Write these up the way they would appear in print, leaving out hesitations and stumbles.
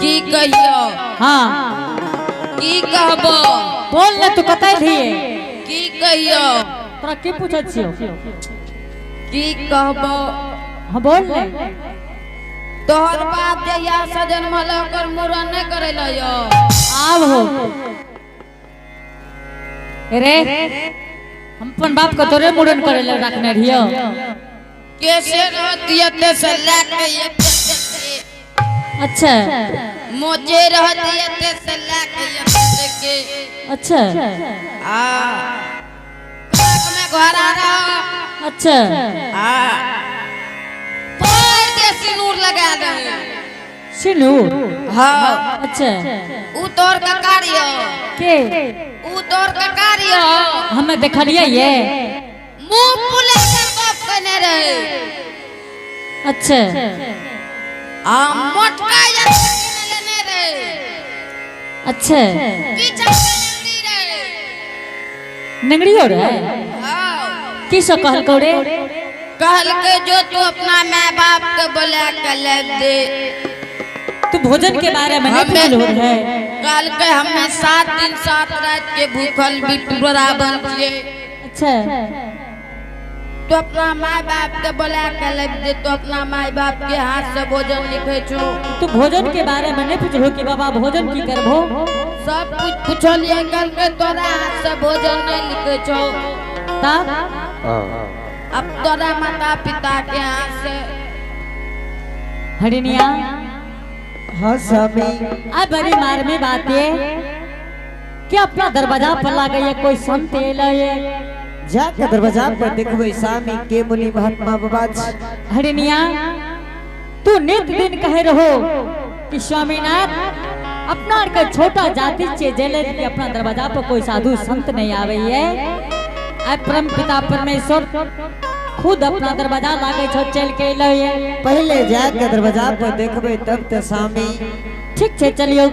की कहियो? हाँ। की कहबो? बोल ने, तू कतऽ रहिए? की कहियो? तोरा की पूछै छियौ? की कहबो? हाँ, बोल ने। तोहर बाप जहिया से जन्मल, ओकर मूड़न नहि करेलो यो? आब हो रे, हम अपन बाप के तोरे मुड़न करे ले रखने रहियो? कैसे रहती एते से लए के एते के। मोचे रहती एते से लए के एते के। आ काक में घोड़ा रह। आ पैर के सिनूर लगा दे। सिनूर? हाँ। ऊ तोर ककार यो। के? ऊ तोर ककार यो। हमें देखलिए ये। मुंह पुले के बाप कहने रहे। आ मोटका या लेने रहे। पीछा से नंगड़ी रहे। नंगड़ियो रे? हाँ। की सब कहलकौ रे? कहलके, जो तू अपना माय बाप के बोला के ले दे। तू भोजन के बारे में नहीं हमें पूछल है? कहलके, हमें 7 दिन 7 रात के भूखल भी बराबर छियै। तो अपना माय बाप के बोला के ले दे, तो अपना माय बाप के हाथ से भोजन लिखे छो। तू भोजन के बारे में नहीं पूछलो कि बाबा, भोजन की करबो? सब कुछ पूछलिए। कहलके, तोरा हाथ से भोजन नहीं लिखे छो। तब? अब तोरा माता पिता के हाथ से। हरिनिया। हाँ स्वामी। आ बड़ी मार में बात ये कि अपना दरवाजा पर ला गई है कोई संत एलो ये। जाके दरवाजा पर देखबै स्वामी, के मुनि महात्मा बाबा छी। हरिनिया, तू नित दिन कहे रहो कि स्वामीनाथ, अपना आर के छोटा जाति छे, जेले कि अपना दरवाजा पर कोई साधु संत नहीं आवे है। आइ परम पिता परमेश्वर खुद अपना दरवाजा लागे छो, चल के एलो ये। पहले जाके दरवाजा पर देखबै तब ते स्वामी। ठीक छे, चलियो।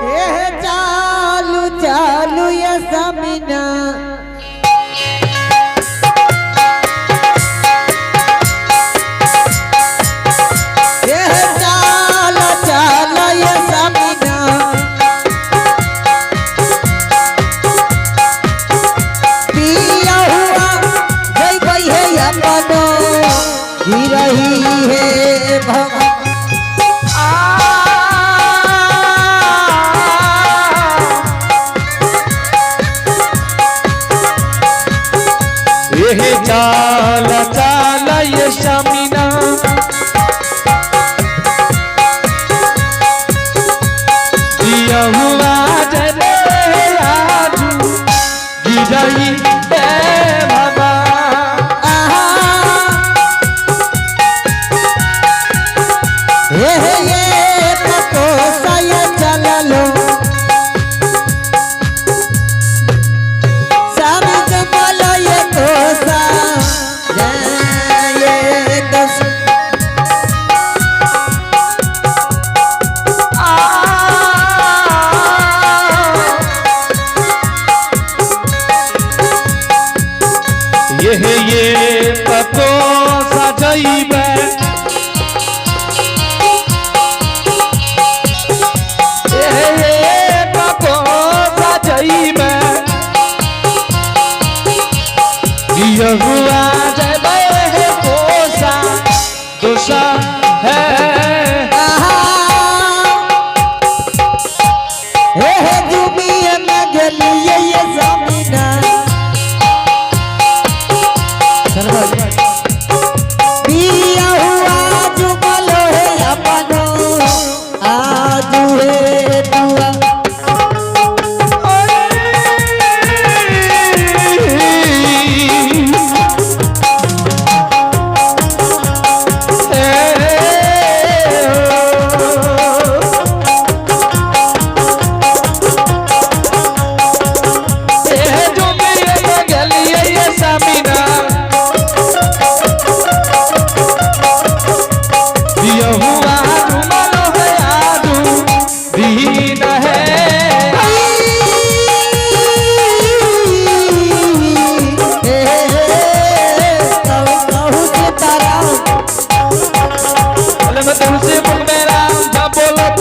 ए चालू चालू ये स्वामीना। ए चाल चाल ये स्वामीना। पिया हुआ जइबै हे अपनो गिरही हे भव आ।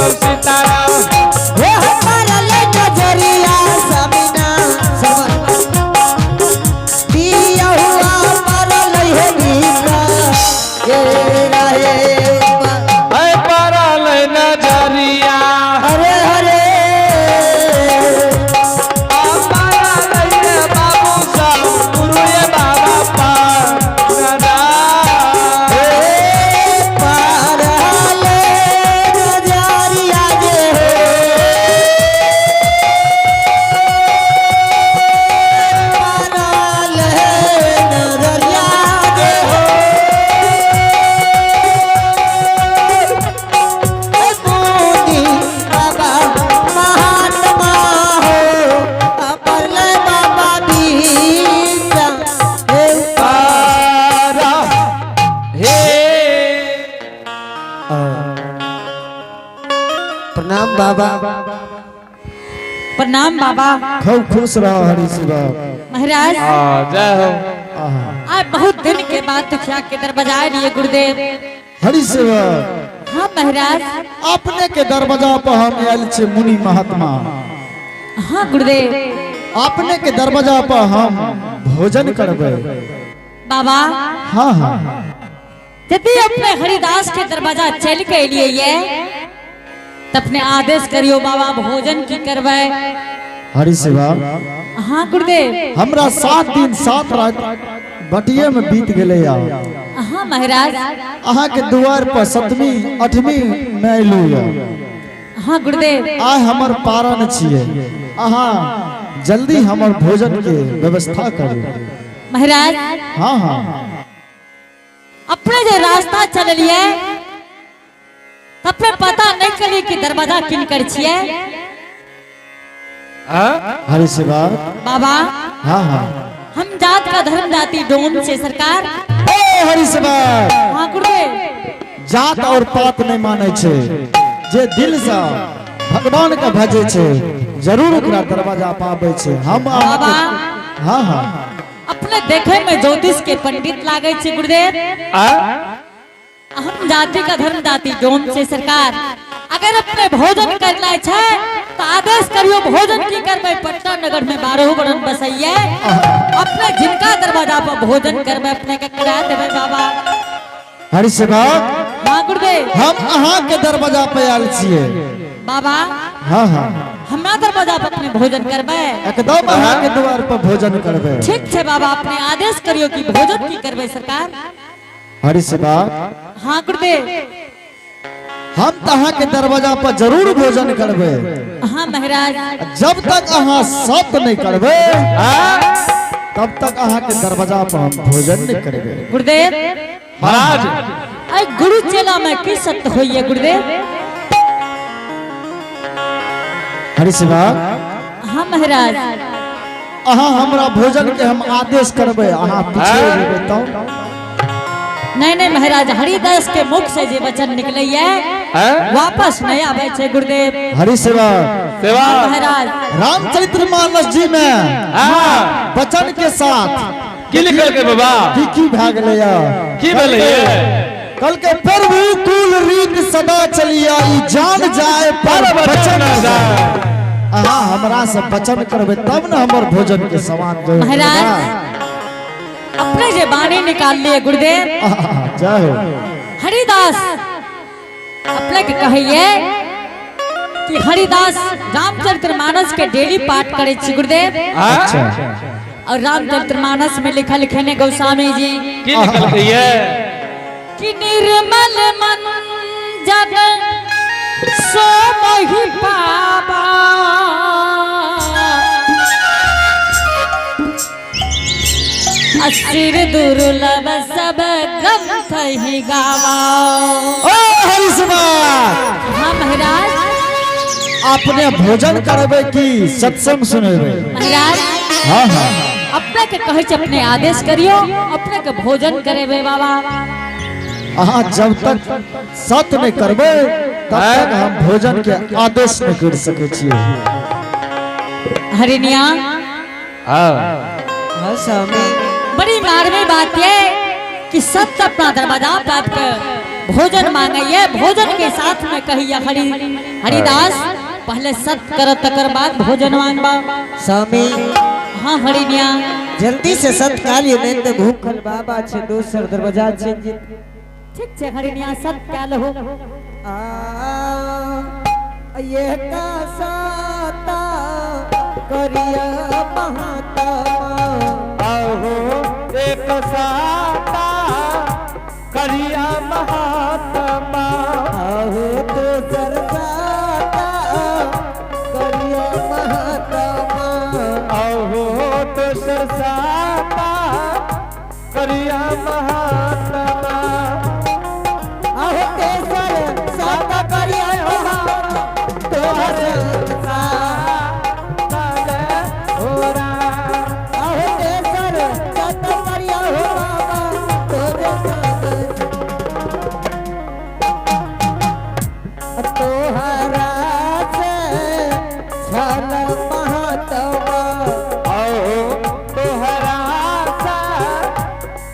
सब सीताराम। हे हमारा ले नजरिया स्वामीना दिया हुआ परल हे दीपा ये रहे है परल नजरिया। हरे हरे। परल हे बाबू सब गुरु ये बाबा पार। परल नजरिया जे परल नजरिया जे हो मुनि बाबा महात्मा हो अपल बाबा बीता हे। पारा हे। प्रणाम बाबा। प्रणाम बाबा। खूब खुश रहो हरि शिवा। महाराज। जय हो। आहा। आज बहुत दिन के बाद दुखिया के दरवाजा लिए गुरुदेव। हरि शिवा। हाँ महाराज। अपने के दरवाजा पर हम आयल छे मुनि महात्मा। हाँ गुरुदेव। अपने के दरवाजा पर हम भोजन करबै। बाबा। हाँ हाँ। यदि अपने हरिदास के दरवाजा चल के लिए ये त अपने आदेश करियो बाबा, भोजन की करबै। हरि शिवा। हाँ गुरुदेव। हमरा 7 दिन 7 रात बटिये में बीत गेलै या। हाँ महाराज। अहाँ के दुआर पर 7वीं 8वीं में अयलू या। हाँ गुरुदेव। आइ हमर पारण छियै, अहाँ जल्दी हमर भोजन के व्यवस्था करू। महाराज। हाँ हाँ। अपने जो रास्ता चललिए त अपने पता नहीं करिए कि दरवाजा किनकर छियै। हाँ? हरि शिवा। बाबा। हाँ हाँ। हम जात का धर्म जाति डोम से सरकार। ओ हरि शिवा। हाँ गुरुदेव। जात और पात नहीं माने छे, जे दिल से भगवान के भजे छे जरूर ओकरा दरवाजा पाबै छे। हम अहाँके बाबा। हाँ हाँ। अपने देखे में ज्योतिष के पंडित लागे छे गुरुदेव। हाँ? हम जाति का धर्म जाति डोम से सरकार, अगर अपने भोजन करना छे तो आदेश करियो भोजन की करबै। पटना नगर में 12 वरण बसैये, अपने जिनका दरवाजा पर भोजन करबै अपने के करा देबै बाबा। हरि शिवा। हाँ गुरुदेव। हम अहाँ के दरवाजा पे आयल छियै। बाबा। हाँ हाँ। हमरा दरवाजा पर अपने भोजन करबै? एकदम अहाँ के द्वार पर भोजन करबै। ठीक छे बाबा, अपने आदेश करियो कि भोजन की करबै सरकार। हरि शिवा। हाँ गुरुदेव। हम तऽ अहाँ के दरवाजा पर जरूर भोजन करबै। हाँ महाराज। जब तक अहाँ सत्य नहीं करबै तब तक अहाँ के दरवाजा पर हम भोजन नहीं करबै। गुरुदेव। महाराज। अरे गुरु चेला में की सत्य होइए गुरुदेव? हरि शिवा। हाँ महाराज। अहाँ हमरा भोजन के हम आदेश करबै, अहाँ पीछे जेबै तब? नहीं नहीं महाराज, हरिदास के मुख से जे वचन निकले हाँ? वापस नहीं आवे छे गुरुदेव। हरि सेवा। सेवा। हाँ, महाराज। रामचरित्र मानस जी में हाँ। वचन के साथ की लिखल के बाबा? की की भए गेलै या? की भेलै ये? कल के प्रभु कुल रीत सदा चलिया ई जान जाए पर वचन न जाए। अहाँ हमरा से वचन करबै तब न हमर भोजन के सामान देबै। महाराज, अपने जे बाणी निकाल लिए गुरुदेव। आहा, जय हो। हरिदास अपने के कहिए कि हरिदास रामचरित्र मानस के डेली पाठ करे छी गुरुदेव। हाँ? अच्छा। और रामचरित्र मानस में लिखल खेने गोस्वामी जी की लिखल के ये? कि निर्मल मन जन सो मोहि पावा, असिर दुर्लभ सब ग्रंथ ही गावा। ओ हरि सेवा। हाँ महाराज। अपने भोजन करबै कि सत्संग सुनेबै? महाराज। हाँ हाँ। अपने के कहै छै अपने आदेश करियो, अपने के भोजन करेबै बाबा। अहाँ जब तक सत्य नहीं करबै तब तक हम भोजन के आदेश नहीं कर सकै छियै। हरिनिया। हाँ। हाँ स्वामी। बड़ी मारवी बात ये कि सत्य अपना दरवाजा पर के भोजन मांगैया, भोजन के साथ में कहिया हरि हरिदास पहले सत कर तकर बाद भोजन मांगबा। स्वामी। हाँ हरिनिया। जल्दी से सत्कार्य नहीं तो भूखल बाबा छे दोसर दरवाजा छे। ठीक छे हरिनिया, सत क्या लहो। आ ये का साता करिया महात्मा। आहो एक साता करिया महात्मा। आहो दोसर साता करिया महात्मा। आहो दोसर साता करिया महात्मा। आहो तेसर साता करिया महात्मा। तोहर साता हो राम। आहो तेसर साता करिया हो बाबा तोरे साथ। तोहरा से छल महात्मा। आहो तोहरा सा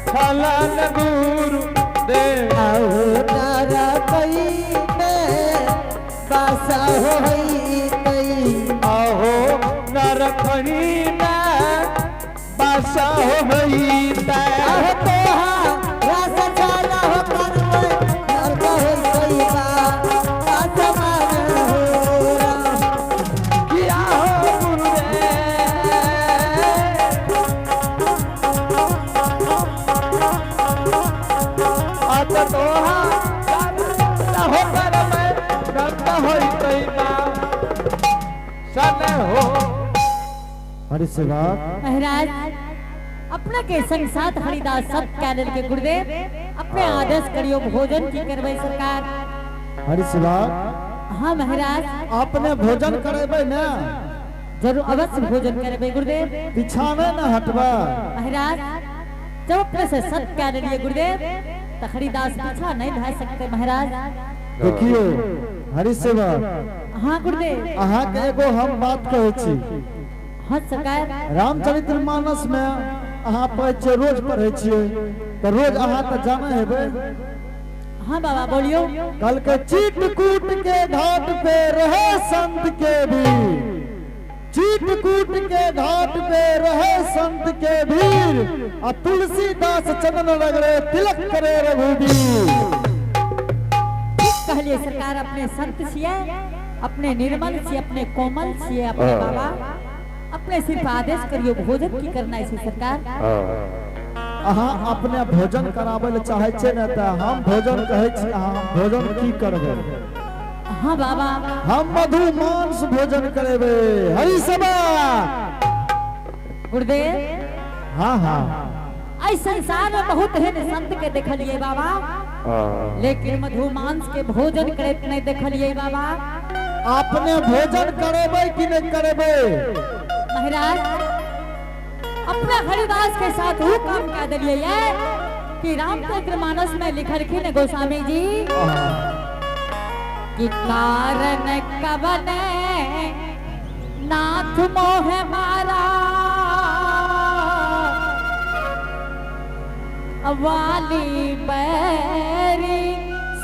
छलन गुरु देव। आहो तारा कई में बासा होई तई। आहो नरखनी में बासा होई आहो तोहरा से छल हो कर्म नरक होई तई बा आसमान हो राम। किया हो गुरुदेव। अत तोहा हो कर्म नरक होई तई बा सन हो। हरि सेवक। महाराज अपना के संग साथ हरिदास सब कैनल के गुरुदेव अपने आदेश करियो, भोजन की करबै सरकार। हरि सेवक। हाँ महाराज। अपने भोजन करेबै ना? जरूर अवश्य भोजन करबै गुरुदेव। पीछा में न हटबा। महाराज जब अपने से सत कह लिए गुरुदेव तो हरिदास पीछा नहीं भय सकते महाराज। देखियो हरि सेवक। हाँ गुरुदेव। अहाँ के एगो हम बात कहै छी। हाँ सरकार। रामचरित्र मानस में अहाँ पढ़ै छियै, रोज पढ़ै छियै, तऽ रोज अहाँ तऽ जानै हेबै। हाँ बाबा बोलियो। कल के चीट कूट के घाट पे रहे संत के भीड़, चीट कूट के घाट पे रहे संत के भीड़, आ तुलसीदास चंदन रगड़े तिलक करे रघुबीर। ठीक कहलिए सरकार, अपने संत छियै, अपने निर्मल छियै, अपने कोमल छियै, अपने बाबा अपने सिर्फ आदेश करियो भोजन की करना है सरकार। अहाँ अपने भोजन कराबै लए चाहै छियै ने, तऽ हम भोजन कहै छी, अहाँ भोजन की करबै? हाँ बाबा। हम मधु मांस भोजन करेबै हरि सभा। गुरुदेव। हाँ हाँ। ऐ संसार में बहुत एहन संत के देखलिए बाबा, लेकिन मधुमांस के भोजन करैत नहीं देखलिए बाबा। अपने भोजन करेबै कि नहीं करेबै? महाराज अपना हरिदास के साथ वो काम कर दिलिए है कि रामचरित्र मानस में लिखलखिन गोस्वामी जी कि कारण कवन नाथ मोह मारा वाली बैरी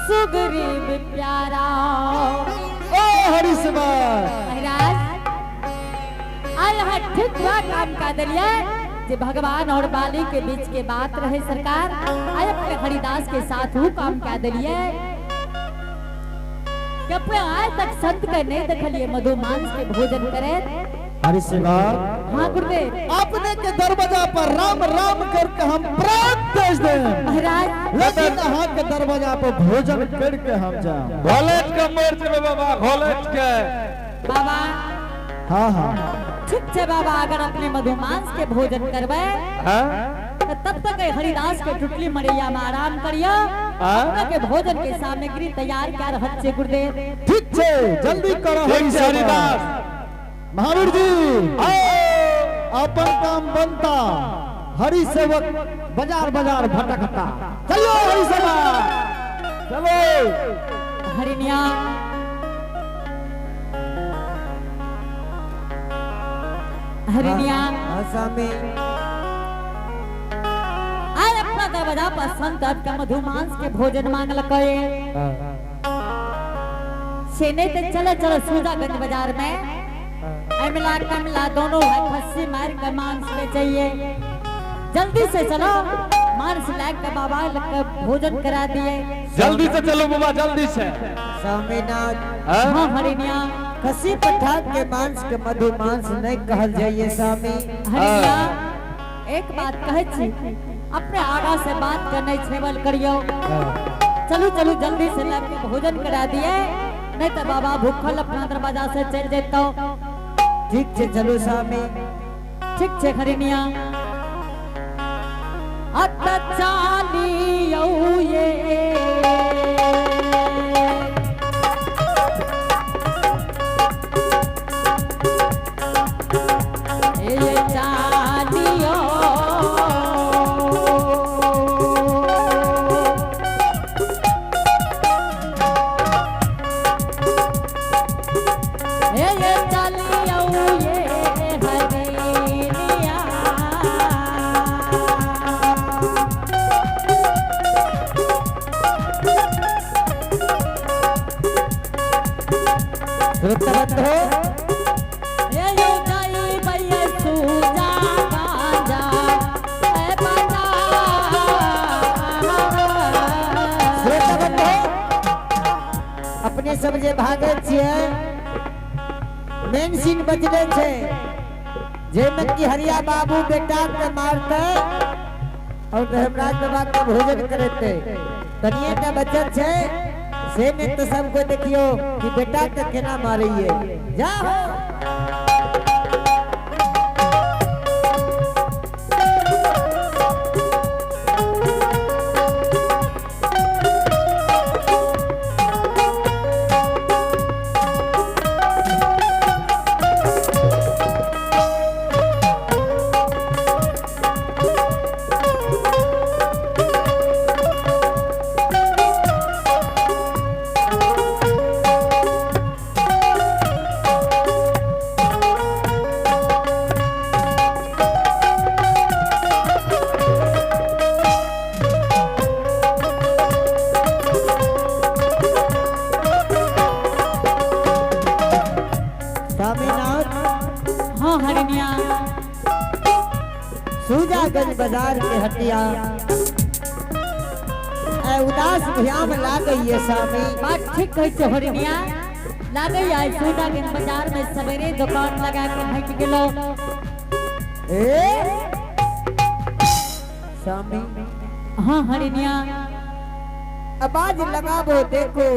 सुग्रीव प्यारा। ओ हरि सभा। महाराज आय यहाँ ठीक हुआ काम का दलिया जे भगवान और बाली के बीच के बात रहे सरकार, आय अपने हरिदास के साथ वो काम का दलिया कि अपने आय तक संत के नहीं देखलिए मधुमांस के भोजन करे। हरि सेवा। हाँ गुरुदेव। अपने के दरवाजा पर राम राम करके हम प्राण तेज दे महाराज, लेकिन अहाँ के दरवाजा पर भोजन करके हम जाए। घोलट के मर जेबै बाबा, घोलट के। बाबा। हाँ हाँ। ठीक छे बाबा, अगर अपने मधुमांस के भोजन करबै हाँ? तो तब तक हरिदास के टुटली मरैया में आराम करियो, अपना के भोजन के सामग्री तैयार कर रहल छे गुरुदेव। ठीक छे, जल्दी करो। ठीक छे हरिदास। महावीर जी अपन काम बनता, हरि सेवक बाजार बाजार भटकता। चलो हरि सेवक चलो। हरिनिया हरिनिया हाँ स्वामी। आय अपना दरवाजा दरवाजा पर संत के मधुमांस के भोजन मांगलकै। से नहीं तो चलो चलो सूजागंज बाजार में अमला कमला दोनों है खस्सी मार के मांस बेचैये, जल्दी से चलो मांस ला के बाबा के भोजन करा दिए। जल्दी से चलो बाबा जल्दी से। स्वामीनाथ हाँ? हाँ हरिनिया। खसी पठा के मांस के मधु मांस नहीं कहल जाइए स्वामी। हरिनिया एक बात कहै छी, अपने आगा से बात करने छेवल करियो। चलू चलू जल्दी से ला के भोजन करा दिए, नहीं तो बाबा भूखल अपना दरवाजा से चल जेतो। ठीक छे चलू स्वामी। ठीक छे हरिनिया। अत चालियो ये ये चालियो ये चालियो ये हरिनिया। श्रोता हो ये यो जाई भैया सूजा गांजा ए बजा। श्रोता बंधु अपने सब जे भागल छियै मेन सीन बचले छे जेमे कि हरिया बाबू बेटा के मारते और धर्मराज बाबा के भोजन करते। तनिए टा बचल छे से में तो सबको देखियो कि बेटा के केना मारैये। जाहो स्वामीनाथ। हाँ हरिनिया। सूजागंज बाजार के हटिया ए उदास भ्याम लागैये स्वामी। बात ठीक कहै छो हरिनिया। लागै आइ सूजागंज बाजार में सवेरे दुकान लगा के भागि गेलो। ए स्वामी। हाँ हरिनिया। आवाज लगाबो देखो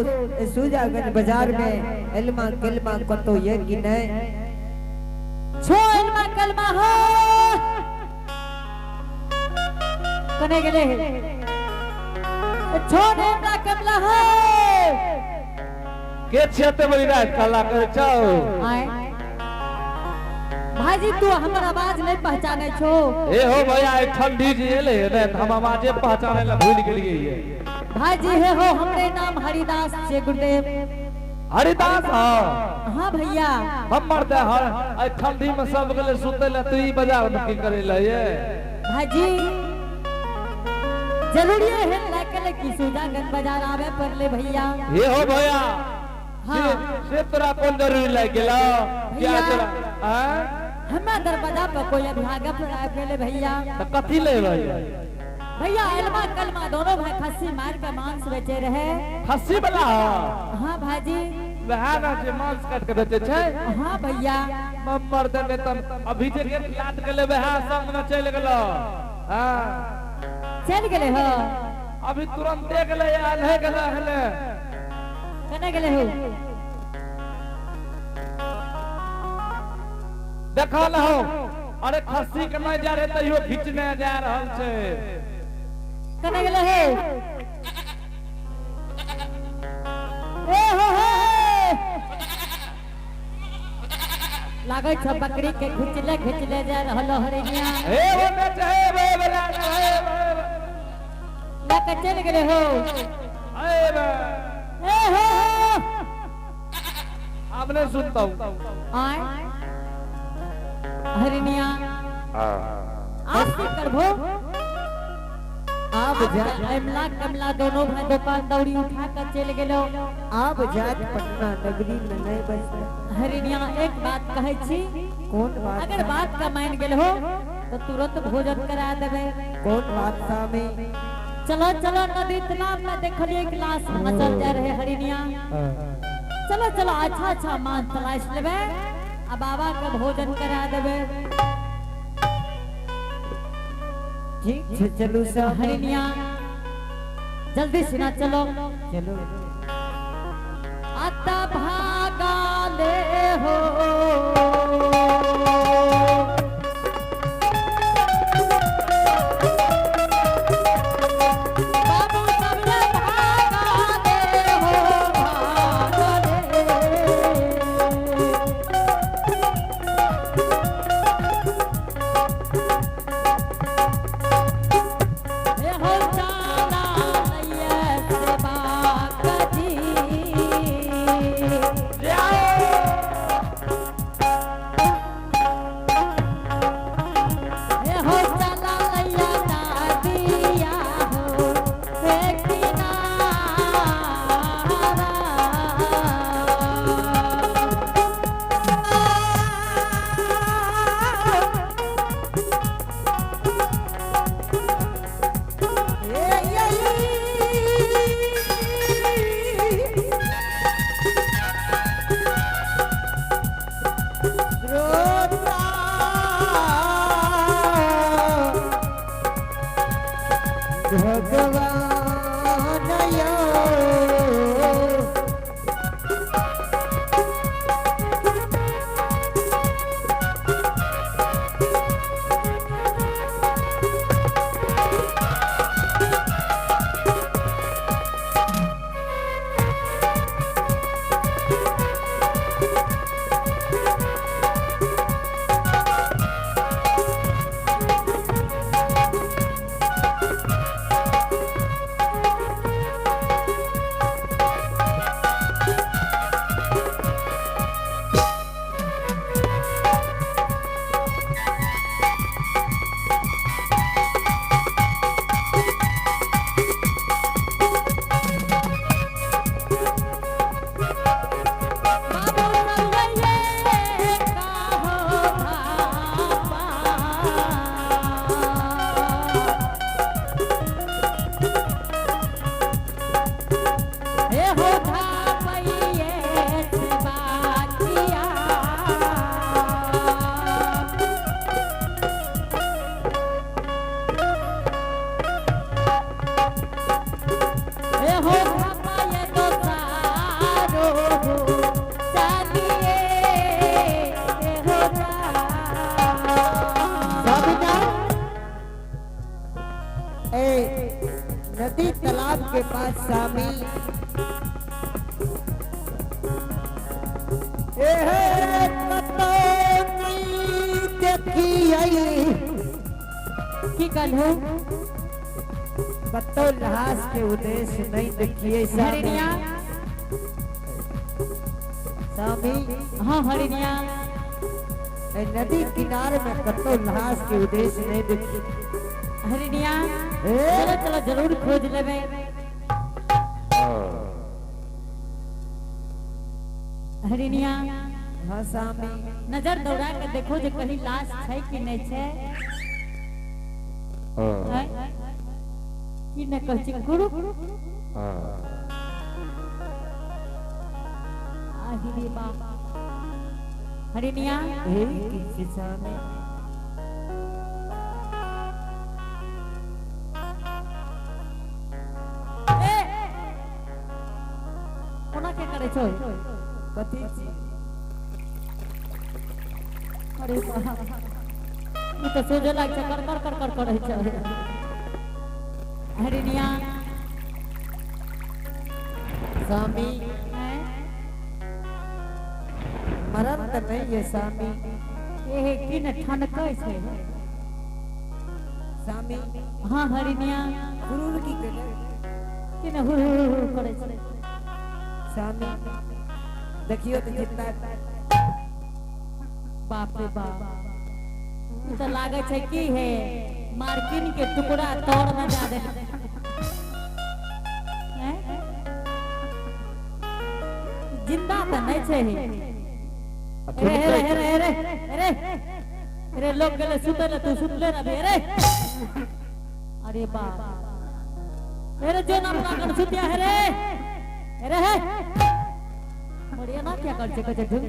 सूजागंज बाजार में एलमा केलमा कतो ये कि नहीं। छो एलमा कलमा हो कने गेले छो एलमा कलमा हो के छियते बड़ी रात काला करे छौ। आए भाईजी तू हमर आवाज नहीं पहचाने छो। ए हो भैया ठंडी जे एले ने हम आवाजे पहचाने ला भूल गेलिए। भाईजी हे हो हमरे नाम हरिदास छे गुरुदेव। हरिदास? हाँ हाँ भैया। हमर ते हर ठंडी में सब गेले सुते ला, तू ई बाजार में की करे ला ये? भाईजी जरूरी है लाके की सूजागंज बाजार आवे पड़ले भैया। ये हो भैया। हाँ से तोरा कोन जरूरी लाग गेलो? क्या तोरा हां हमरा दरवाजा पर कोई अभियागा पर आबि गेले भैया। त कथी लेबै भैया? एलमा कलमा दोनों भाई खस्सी मार के मांस बेचे रहे। खस्सी वाला? हाँ भाईजी। वएह ना जे मांस काट के बेचे छै? हाँ भैया। मर देने तम अभी जे गेट लाद गेले वएह संग में चलि गेलो। हां चलि गेले हो? अभी तुरंते गेले आयल है गेले हले। कने गेले हो? देखल हो अरे खस्सी के नहीं जा रहे तैयो खींचने जा रहल छै। कने गेले हो? ए हो हो लागै छ बकरी के घिचले घिचले जा रहल हरिनिया। हे हो बेच हे बे बला हे लके चल गेले हो। हे बे ए हो अब नहीं सुनता हूँ। आय हरिनिया आप की करभो? आब जा अमला कमला दोनों भाई दुकान दौड़ी उठा कर चल गेलो। आब जात पटना नगरी में नहीं बचते। हरिणिया एक बात कहै छी। कौन बात? अगर बात का मान गेल हो तो तुरंत भोजन करा देबे। कौन बात स्वामी? चलो चलो नदी तालाब में देखलिए एक लाश मचल जा रहे हरिणिया। चलो चलो अच्छा अच्छा मान तलाश लेबे आ बाबा के भोजन करा देबे। ठीक छै चलू स्वामी। हरिणिया जल्दी से ना चलो। चलो। आता भागा ले हो बाबू सबले भागा ले हो भागा ले। हे हो चाला लैया से बाग जी। हे हो चला लैया दादिया हो से किनारा। श्रोता भगवान यो बाबू सबले का हो भापा। हे हो धापैये से बाकिया। हे हो धापैये तो सारो हो चालिए हे हो स्वामीना ए नदी तालाब के पास स्वामी ए हे कतौ नहीं देखियै की कहलू? कतौ लहास के उद्देश्य नहीं देखिए स्वामी। हरिणिया। स्वामी। हाँ हरिणिया। ए नदी किनारे में कतौ लहास के उद्देश्य नहीं देखिए। हरिणिया ए चलो चलो जरूर खोज लेबे। हरिणिया। हाँ स्वामी। नजर दौड़ा के देखो जे कहीं लाश छै कि नहीं छै। हैं? की न कहै छी गुरु आहि रे बाप। हरिणिया। ए की छै स्वामी? ए कोना के करै छौ? कथी छी? अरे बाप, ई तऽ सोझे लाग छै कर कर कर कर करै छै। हरिणिया। स्वामी। हैं? मरण तो नहीं है स्वामी। ए की न ठनकै छै? स्वामी। हाँ हरिणिया। गुरुर की करे? की न हुर हुर हुर करै छै? स्वामी देखियो तो जितना बाप रे बाप, ई तऽ लागै छै की हे मार्किन के टुकड़ा तोड़ में दए देलकै। जिंदा त नहीं छै रे रे रे रे रे रे लोग गेले सुते ले, तू सुतले ना बे रे। अरे बाप अरे, जो नाम लागन सुतिया है रे। अरे हे बढ़िया ना, क्या कर छे कचे ढुंग।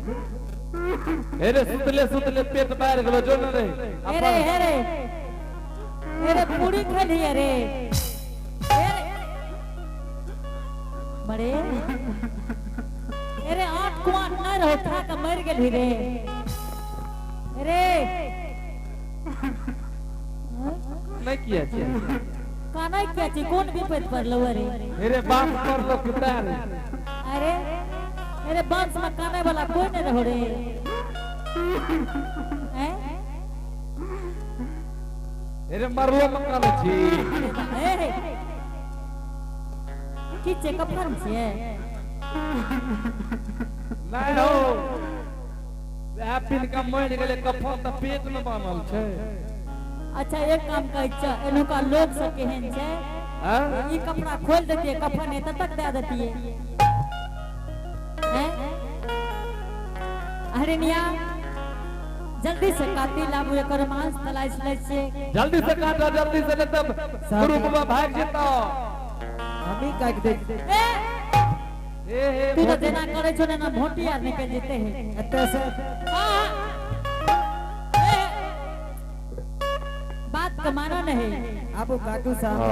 हे रे, सुतले सुतले पेट बाहर गेलो, जो न रे। अरे हे रे, अरे पूरी खेली रे। अरे मरे, अरे आठ कुआं नहीं रहो, खा के मर गेली रे। अरे नहीं किया छै। काना किया छी? कोन विपत पड़लो रे? मेरे बाप पर लो कुत्ता रे। अरे अरे, वंश में काने वाला कोई नहीं रहो रे, हैं? अरे मरलो में काने छी। ए की छे, कफन छिए? नहीं हो, वएह पिन का मरि गेलै, कफन तऽ पेट में बान्हल छै। अच्छा, एक काम कहै छ, एनुका लोग सब केहन छै? हाँ? ई कपड़ा खोल देतिए, कफन एतऽ तक दे देतिए, हैं? अरे निया, जल्दी से काटी लाबू, एकर मांस तलाइ लै छियै। जल्दी से काटो, जल्दी से, नहीं तब गुरु बाबा भाग जेतो। हमी काटि दै। ए ए हे। तू तो जेना करै छो ने, भोटी आर निकल जेते है। एतऽ से। हाँ। ए, बात के मानो नहीं। आबू, काटू साहब।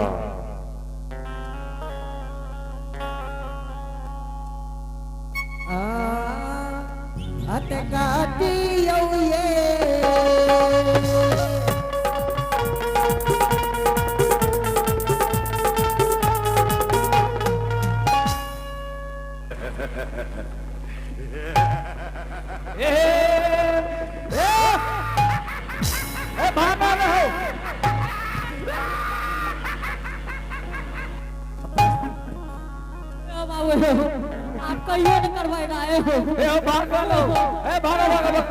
आ अत काटियौ ये। ए हे, ए ए, भागा रहो। ओ बाबू, आप कहियो न करबै ना ए हो। ए हो, भागा लो, ए भागा भागा भागा।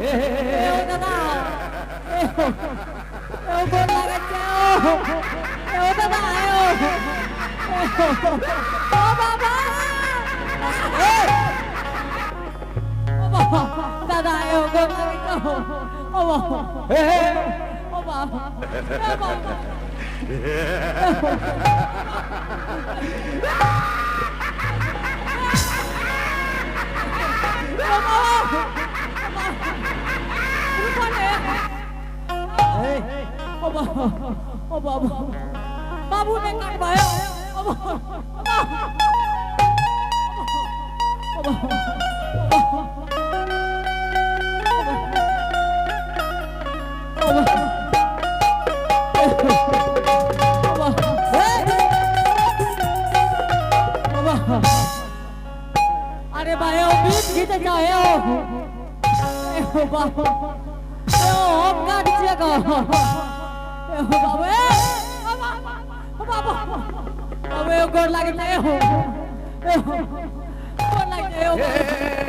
ए हे हे। ए हो दादा, ए हो, ए हो, गोर लागै छै। ओ ए हो दादा, ए हो, ए हो, ओ बाबा, ए ओ बाबा, दादा, ए हो, गोर लागै छै। ओ बाबा। हे हे। ओ बाबा, ए बाबा। ओ बाबा, रुको ने। ए ओ बाबा, ओ बाबा, बाबू ने काटवायो। ओ बाबा, ओ बाबा, ओ बाबा, ओ बाबा, ओ बाबा। अरे भाई, ओ बीच खींचे जाए। ओ ए ओ बाबा, ए ओ, हम काट छियै गो। ए ओ बाबा, ए ओ बाबा, ओ बाबा, बाबा, ए गोर लागे छै। ए हो, ए हो, गोर लागे छै। ए ओ बाबा।